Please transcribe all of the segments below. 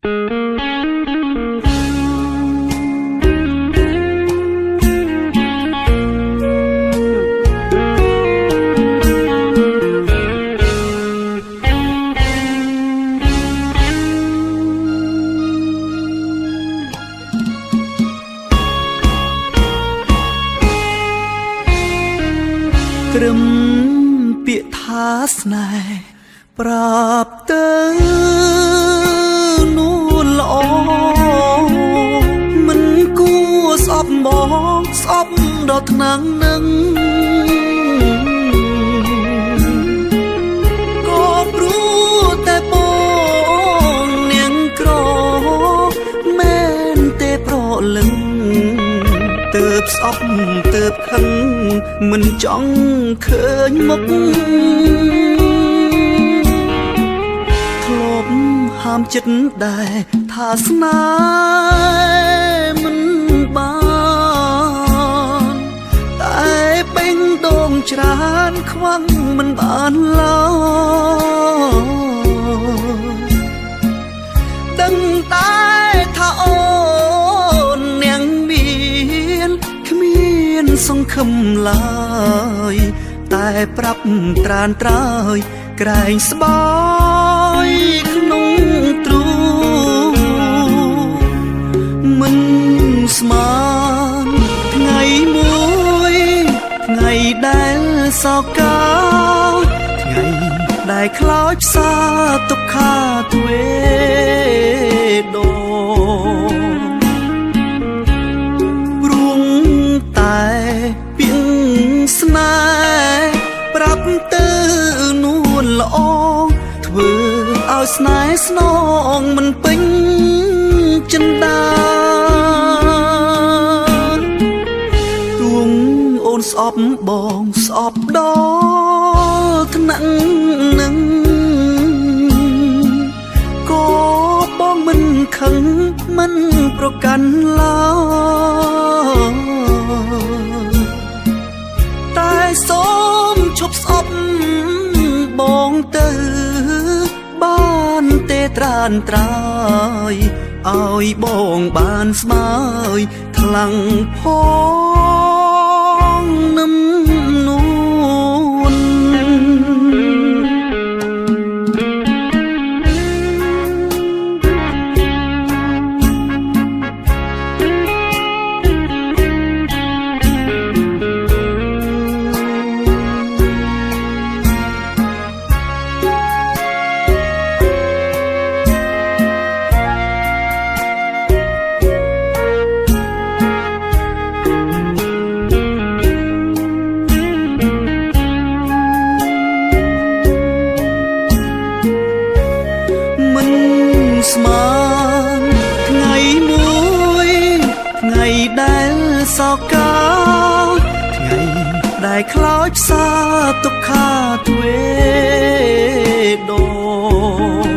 ត្រឹមពាក្យថាស្នេហ៍ប្រាប់ទៅនួនល្អមិនគួរស្អប់បងស្អប់ដល់ថ្នាក់នឹងក៏ព្រោះតែបងនាងក្រមែនទេប្រលឹង ទើបស្អប់ទើបខឹងមិនចង់ឃើញមុខធ្លាប់ហាមចិត្តដែរថាស្នេហ៍មិនបានតែបេងដងច្រើនខ្វាំងមិនបានឡើយ ដឹងតែថាអូននាងមានគ្មានសង្ឃឹមឡើយតែប្រាប់ត្រានត្រើយក្រែងស្បាយក្នុងទ្រូមិនស្មានថ្ងៃមួយថ្ងៃដែលសោកាថ្ងៃដែលខ្លោចផ្សាទុក្ខាទ្វេដង ព្រោះតែពីងស្នេហ៍ប្រាប់ទៅនួនល្អធ្វើឲ្យស្នេហ៍ស្នងមិនពេញចិន្តាទួងអូនស្អប់បងស្អប់ដល់ថ្នាក់នឹងក៏បងមិនខឹងមិនប្រកាន់ឡើយតែសូមឈប់ស្អប់បងទៅបានទេត្រានត្រើយឲ្យបងបានស្បើយថ្លាំងផងនឹមនួន មិនស្មានថ្ងៃមួយថ្ងៃដែលសោកាថ្ងៃដែលខ្លោចផ្សាទុក្ខាទ្វេដង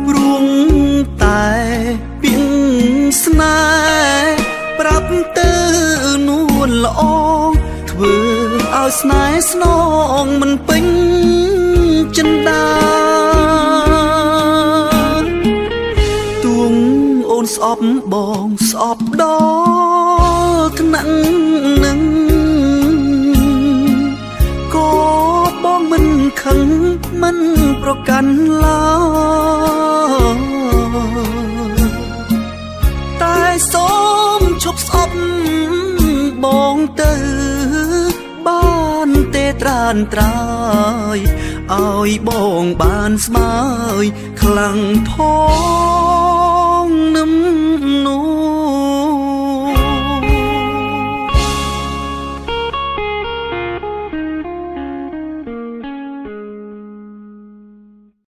ព្រោះតែពីងស្នេហ៍ប្រាប់ទៅនួនល្អធ្វើឲ្យស្នេហ៍ស្នងមិនពេញចិន្តាទួងអូនស្អប់បងស្អប់ដល់ថ្នាក់នឹងក៏បងមិនខឹងមិនប្រកាន់ឡើយតែសូមឈប់ស្អប់បងទៅបានទេត្រានត្រើយឲ្យបងបានស្បើយខ្លាំងផងនឹម